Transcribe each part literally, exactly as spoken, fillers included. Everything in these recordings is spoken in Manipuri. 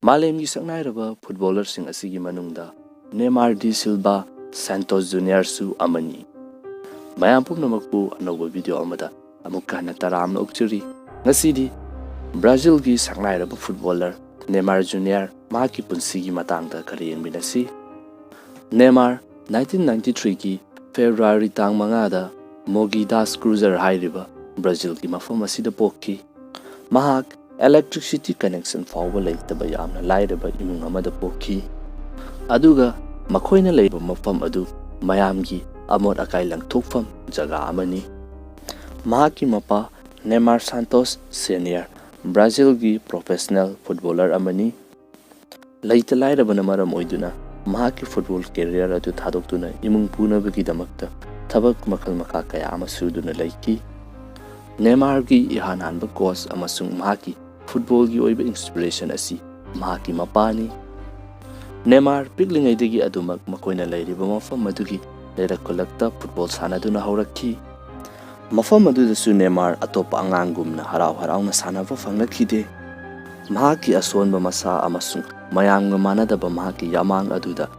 ꯃꯥꯂꯦꯝꯒꯤ ꯁꯛꯅꯥꯏꯔꯕ ꯐꯨꯠꯕꯣꯂꯔꯁꯤꯡ ꯑꯁꯤꯒꯤ ꯃꯅꯨꯡꯗ ꯅꯦꯃꯥꯔ ꯗꯤ ꯁꯤꯜꯚꯥ ꯁꯥꯟꯇꯣꯁ ꯖꯨꯅꯤꯌꯔꯁꯨ ꯑꯃꯅꯤ꯫ ꯃꯌꯥꯝ ꯄꯨꯝꯅꯃꯛꯄꯨ ꯑꯅꯧꯕ ꯚꯤꯗꯤꯑꯣ ꯑꯃꯗ ꯑꯃꯨꯛꯀ ꯍꯟꯅ ꯇꯔꯥꯝꯅ ꯑꯣꯛꯆꯔꯤ꯫ ꯉꯁꯤꯗꯤ ꯕ꯭ꯔꯥꯖꯤꯜꯒꯤ ꯁꯛꯅꯥꯏꯔꯕ ꯐꯨꯠꯕꯣꯂꯔ ꯅꯦꯃꯥꯔ ꯖꯨꯅꯤꯌꯔ ꯃꯍꯥꯛꯀꯤ ꯄꯨꯟꯁꯤꯒꯤ ꯃꯇꯥꯡꯗ ꯈꯔ ꯌꯦꯡꯃꯤꯟꯅꯁꯤ꯫ ꯅꯦꯃꯥꯔ nineteen ninety-threeꯒꯤ ꯐꯦꯕ꯭ꯔꯨꯋꯥꯔꯤ ꯇꯥꯡ ꯃꯉꯥꯗ ꯃꯣꯒꯤ ꯗꯥꯁ ꯀ꯭ꯔꯨꯖꯔ ꯍꯥꯏꯔꯤꯕ ꯕ꯭ꯔꯥꯖꯤꯜꯒꯤ ꯃꯐꯝ ꯑꯁꯤꯗ ꯄꯣꯛꯈꯤ꯫ ꯃꯍꯥꯛ electricity connection ꯐꯥꯎꯕ ꯂꯩꯇꯕ ꯌꯥꯝꯅ ꯂꯥꯏꯔꯕ ꯏꯃꯨꯡ ꯑꯃꯗ ꯄꯣꯛꯈꯤ꯫ ꯑꯗꯨꯒ ꯃꯈꯣꯏꯅ ꯂꯩꯕ ꯃꯐꯝ ꯑꯗꯨ ꯃꯌꯥꯝꯒꯤ ꯑꯃꯣꯠ ꯑꯀꯥꯏ ꯂꯪꯊꯣꯛꯐꯝ ꯖꯒꯥ ꯑꯃꯅꯤ꯫ ꯃꯍꯥꯛꯀꯤ ꯃꯄꯥ ꯅꯦꯃꯥꯔ ꯁꯥꯟꯇꯣꯁ ꯁꯦꯅꯤꯌꯔ ꯕ꯭ꯔꯥꯖꯤꯜꯒꯤ ꯄ꯭ꯔꯣꯐꯦꯁꯅꯦꯜ ꯐꯨꯠꯕꯣꯂꯔ ꯑꯃꯅꯤ꯫ ꯂꯩꯇ ꯂꯥꯏꯔꯕꯅ ꯃꯔꯝ ꯑꯣꯏꯗꯨꯅ ꯃꯍꯥꯛꯀꯤ ꯐꯨꯠꯕꯣꯜ ꯀꯦꯔꯤꯌꯔ ꯑꯗꯨ ꯊꯥꯗꯣꯛꯇꯨꯅ ꯏꯃꯨꯡ ꯄꯨꯅꯕꯒꯤꯗꯃꯛꯇ ꯊꯕꯛ ꯃꯈꯜ ꯃꯈꯥ ꯀꯌꯥ ꯑꯃ ꯁꯨꯗꯨꯅ ꯂꯩꯈꯤ꯫ ꯅꯦꯃꯥꯔꯒꯤ ꯏꯍꯥꯟ ꯍꯥꯟꯕ ꯀꯣꯆ ꯑꯃꯁꯨꯡ ꯃꯍꯥꯛꯀꯤ ꯐꯨꯠꯕꯣꯜꯒꯤ ꯑꯣꯏꯕ ꯏꯟꯁꯄꯤꯔꯦꯁꯟ ꯑꯁꯤ ꯃꯍꯥꯛꯀꯤ ꯃꯄꯥꯅꯤ꯫ ꯅꯦꯃꯥꯔ ꯄꯤꯛꯂꯤꯉꯩꯗꯒꯤ ꯑꯗꯨꯃꯛ ꯃꯈꯣꯏꯅ ꯂꯩꯔꯤꯕ ꯃꯐꯝ ꯑꯗꯨꯒꯤ ꯂꯩꯔꯛ ꯈꯨꯜꯂꯛꯇ ꯐꯨꯠꯕꯣꯜ ꯁꯥꯟꯅꯗꯨꯅ ꯍꯧꯔꯛꯈꯤ꯫ ꯃꯐꯝ ꯑꯗꯨꯗꯁꯨ ꯅꯦꯃꯥꯔ ꯑꯇꯣꯞꯄ ꯑꯉꯥꯡꯒꯨꯝꯅ ꯍꯔꯥꯎ ꯍꯔꯥꯎꯅ ꯁꯥꯟꯅꯕ ꯐꯪꯂꯛꯈꯤꯗꯦ꯫ ꯃꯍꯥꯛꯀꯤ ꯑꯁꯣꯟꯕ ꯃꯁꯥ ꯑꯃꯁꯨꯡ ꯃꯌꯥꯝꯒ ꯃꯥꯟꯅꯗꯕ ꯃꯍꯥꯛꯀꯤ ꯌꯥꯃꯥꯡ ꯑꯗꯨꯗ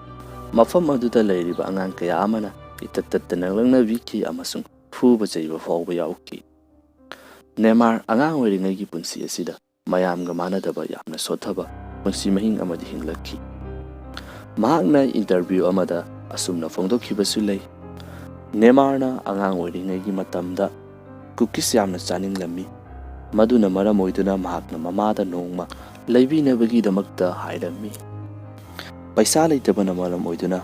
ꯃꯐꯝ ꯑꯗꯨꯗ ꯂꯩꯔꯤꯕ ꯑꯉꯥꯡ ꯀꯌꯥ ꯑꯃꯅ ꯏꯇꯠ ꯇꯠꯇꯅ ꯂꯛꯅꯕꯤꯈꯤ ꯑꯃꯁꯨꯡ ꯐꯨꯕ ꯆꯩꯕ ꯐꯥꯎꯕ ꯌꯥꯎꯈꯤ꯫ ꯅꯦꯃꯥꯔ ꯑꯉꯥꯡ ꯑꯣꯏꯔꯤꯉꯩꯒꯤ ꯄꯨꯟꯁꯤ ꯑꯁꯤꯗ ꯃꯌꯥꯝꯒ ꯃꯥꯟꯅꯗꯕ ꯌꯥꯝꯅ ꯁꯣꯠꯊꯕ ꯄꯨꯟꯁꯤ ꯃꯍꯤꯡ ꯑꯃꯗꯤ ꯍꯤꯡꯂꯛꯈꯤ꯫ ꯃꯍꯥꯛꯅ ꯏꯟꯇꯔꯚ꯭ꯌꯨ ꯑꯃꯗ ꯑꯁꯨꯝꯅ ꯐꯣꯡꯗꯣꯛꯈꯤꯕꯁꯨ ꯂꯩ, ꯅꯦꯃꯥꯔꯅ ꯑꯉꯥꯡ ꯑꯣꯏꯔꯤꯉꯩꯒꯤ ꯃꯇꯝꯗ ꯀꯨꯀꯤꯁ ꯌꯥꯝꯅ ꯆꯥꯅꯤꯡꯂꯝꯃꯤ꯫ ꯃꯗꯨꯅ ꯃꯔꯝ ꯑꯣꯏꯗꯨꯅ ꯃꯍꯥꯛꯅ ꯃꯃꯥꯗ ꯅꯣꯡꯃ ꯂꯩꯕꯤꯅꯕꯒꯤꯗꯃꯛꯇ ꯍꯥꯏꯔꯝꯃꯤ꯫ ꯄꯩꯁꯥ ꯂꯩꯇꯕꯅ ꯃꯔꯝ ꯑꯣꯏꯗꯨꯅ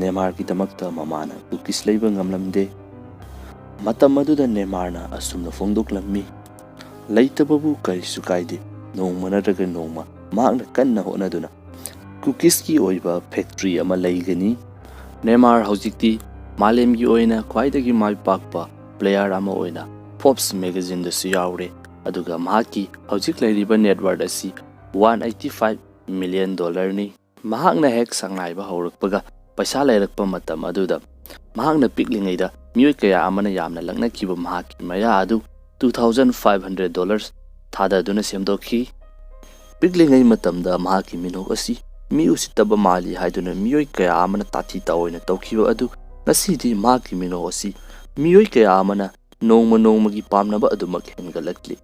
ꯅꯦꯃꯥꯔꯒꯤꯗꯃꯛꯇ ꯃꯃꯥꯅ ꯀꯨꯀꯤꯁ ꯂꯩꯕ ꯉꯝꯂꯝꯗꯦ꯫ ꯃꯇꯝ ꯑꯗꯨꯗ ꯅꯦꯃꯥꯔꯅ ꯑꯁꯨꯝꯅ ꯐꯣꯡꯗꯣꯛꯂꯝꯃꯤ, ꯂꯩꯇꯕꯕꯨ ꯀꯔꯤꯁꯨ ꯀꯥꯏꯗꯦ, ꯅꯣꯡꯃ ꯅꯠꯇ꯭ꯔꯒ ꯅꯣꯡꯃ ꯃꯍꯥꯛꯅ ꯀꯟꯅ ꯍꯣꯠꯅꯗꯨꯅ ꯀꯨꯀꯤꯁꯀꯤ ꯑꯣꯏꯕ ꯐꯦꯛꯇ꯭ꯔꯤ ꯑꯃ ꯂꯩꯒꯅꯤ꯫ ꯅꯦꯃꯥꯔ ꯍꯧꯖꯤꯛꯇꯤ ꯃꯥꯂꯦꯝꯒꯤ ꯑꯣꯏꯅ ꯈ꯭ꯋꯥꯏꯗꯒꯤ ꯃꯥꯏ ꯄꯥꯛꯄ ꯄ꯭ꯂꯦꯌꯥꯔ ꯑꯃ ꯑꯣꯏꯅ ꯐꯣꯔꯕꯁ ꯃꯦꯒꯥꯖꯤꯟꯗꯁꯨ ꯌꯥꯎꯔꯦ, ꯑꯗꯨꯒ ꯃꯍꯥꯛꯀꯤ ꯍꯧꯖꯤꯛ ꯂꯩꯔꯤꯕ ꯅꯦꯠꯋꯥꯔꯠ ꯑꯁꯤ one eighty five million dollarꯅꯤ꯫ ꯃꯍꯥꯛꯅ ꯍꯦꯛ ꯁꯛꯅꯥꯏꯕ ꯍꯧꯔꯛꯄꯒ ꯄꯩꯁꯥ ꯂꯩꯔꯛꯄ ꯃꯇꯝ ꯑꯗꯨꯗ ꯃꯍꯥꯛꯅ ꯄꯤꯛꯂꯤꯉꯩꯗ ꯃꯤꯑꯣꯏ ꯀꯌꯥ ꯑꯃꯅ ꯌꯥꯝꯅ ꯂꯛꯅꯈꯤꯕ ꯃꯍꯥꯛꯀꯤ ꯃꯌꯥ ꯑꯗꯨ two thousand five hundred dollars ꯊꯥꯗꯗꯨꯅ ꯁꯦꯝꯗꯣꯛꯈꯤ꯫ ꯄꯤꯛꯂꯤꯉꯩ ꯃꯇꯝꯗ ꯃꯍꯥꯛꯀꯤ ꯃꯤꯅꯣꯛ ꯑꯁꯤ ꯃꯤ ꯎꯁꯤꯠꯇꯕ ꯃꯥꯜꯂꯤ ꯍꯥꯏꯗꯨꯅ ꯃꯤꯑꯣꯏ ꯀꯌꯥ ꯑꯃꯅ ꯇꯥꯊꯤ ꯇꯥꯑꯣꯏꯅ ꯇꯧꯈꯤꯕ ꯑꯗꯨ ꯉꯁꯤꯗꯤ ꯃꯍꯥꯛꯀꯤ ꯃꯤꯅꯣꯛ ꯑꯁꯤ ꯃꯤꯑꯣꯏ ꯀꯌꯥ ꯑꯃꯅ ꯅꯣꯡꯃ ꯅꯣꯡꯃꯒꯤ ꯄꯥꯝꯅꯕ ꯑꯗꯨꯃꯛ ꯍꯦꯟꯒꯠꯂꯛꯂꯤ꯫